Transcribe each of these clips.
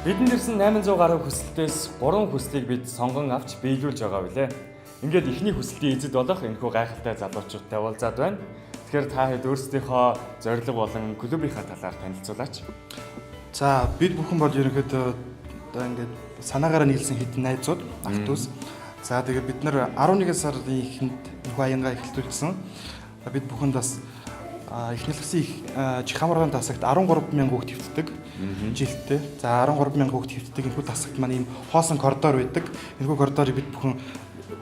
Бидэнд ирсэн 800 гаруй хүсэлтээс 3 хүслийг бид сонгон авч биелүүлж байгаа билээ. Ингээд эхний хүсэлтийн эзэд болох энэхүү гайхалтай залуучуудтай уулзаад байна. Тэгэхээр та хэд өөрсдийнхөө зорилго болон клубийнхаа талаар танилцуулаач. За, бид бүхэн бол ерөнхийдөө одоо ингээд санаагаараа нийлсэн хэдэн найзууд, ах дүүс. За, тэгээд бид нар 11 сарын эхэнд нөхөө аянгаа эхэлтүүлсэн. Бид бүхэнд бас эхнэлсэн их Чихамрын тасагт 13 мянган хүүхд хэвтдэг жилдээ. За, 13 мянган хүүхд хэвтдэг энэхүү тасагт маань ийм хоосон коридор байдаг. Энэхүү коридорыг бид бүхэн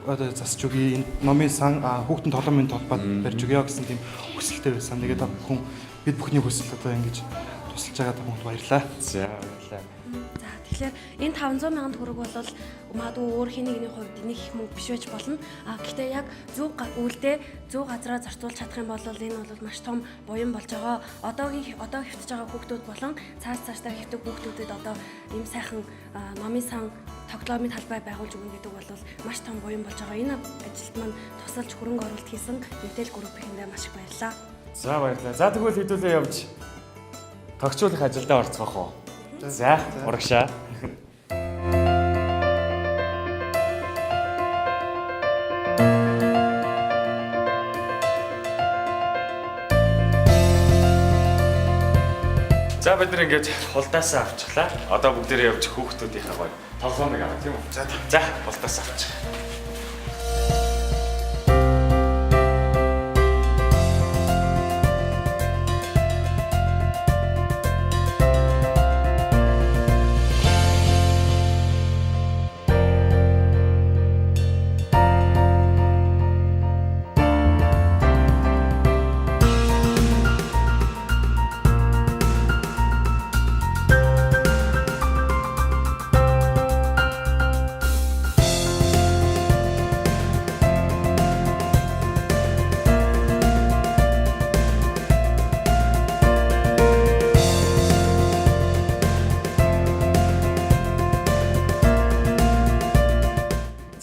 одоо засч өгье. Энэ номын сан хүүхдэн толгойн толбоод барьж өгье гэсэн тийм хүсэлтэй байсан. Тэгээд та бүхэн бид бүхний хүсэл одоо ингэж тусалж байгаа та бүхэнд баярлалаа. За, баярлалаа. За, тэгэхээр энэ 500 мянган төгрөг бол магадгүй өөр хэн нэгний хувьд нэг их мөнгө биш байж болно. А гэхдээ яг зөв үйлдээ зөв газараа зарцуулж чадах юм бол энэ бол маш том буян болж байгаа. Одоогийн одоо хэвтэж байгаа хүүхдүүд болон цааш цаашдаа хэвтэх хүүхдүүдэд одоо ийм сайхан номын сан, тоглоомын талбай байгуулж өгнө гэдэг бол маш том буян болж байгаа. Энэ ажилд маань тусалж хөрөнгө оруулалт хийсэн Unitel Group-ийнхэндээ маш их баярлалаа. За, баярлалаа. За, тэгвэл хэдүүлээ явж тогтчуулах ажилдаа орцгоох уу? За, урагшаа. За, бид нар ингэж хулдаасаа авчихлаа. Одоо бүгдээрээ явж хүүхдүүдийнхээ гоё тоглоомыг авах тийм үү? За. За, хулдаасаа авчих.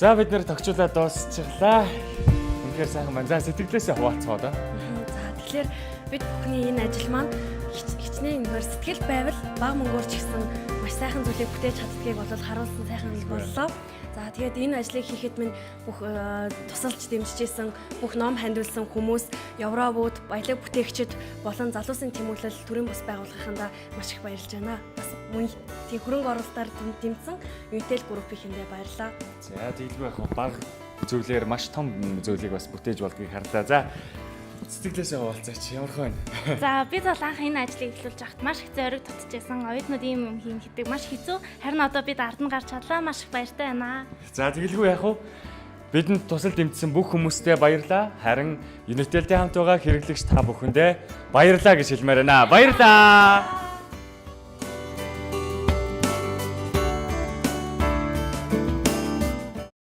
За, бид нэр тогтчуулаад дуусчихлаа. Үнэхээр сайхан байна. За, сэтгэлээсээ хуваалцгаа одоо. За, тэгэхээр бид бүхний энэ ажил маань хичнээн энэгээр сэтгэл байвал бага мөнгөөр ч гэсэн маш сайхан зүйлийг бүтээж чаддгийг бол харуулсан сайхан үйл боллоо. За, тэгээд энэ ажлыг хийхэд минь бүх тусалж дэмжижсэн, бүх ном хандуулсан хүмүүс, Европууд, баялаг бүтээгчид болон залуусын тэмүүлэл төрийн бус байгууллагынхандаа маш их баярлж байна. Бас мөн тийм хөрөнгө оруулалтаар дэмжсэн Unitel Group-ийнхэндээ баярлалаа. За, тэгэлгүй яг баг зүйлээр маш том зүйлийг бас бүтээж болдгийг харлаа. За, сэтгэлээсээ хуваалцаач. Ямар хөө байна? За, бид бол анх энэ ажлыг эхлүүлж байхад маш их зориг дутжсэн. Оюутнууд ийм юм хийн гэдэг маш хэцүү. Харин одоо бид ард нь гарч чадлаа. Маш их баяртай байна. За, тэгэлгүй яг уу бидэнд тусал дэмжсэн бүх хүмүүстээ баярлалаа. Харин Unitel-тэй хамт байгаа хэрэглэгч та бүхэндээ баярлалаа гэж хэлмээр байна. Баярлалаа.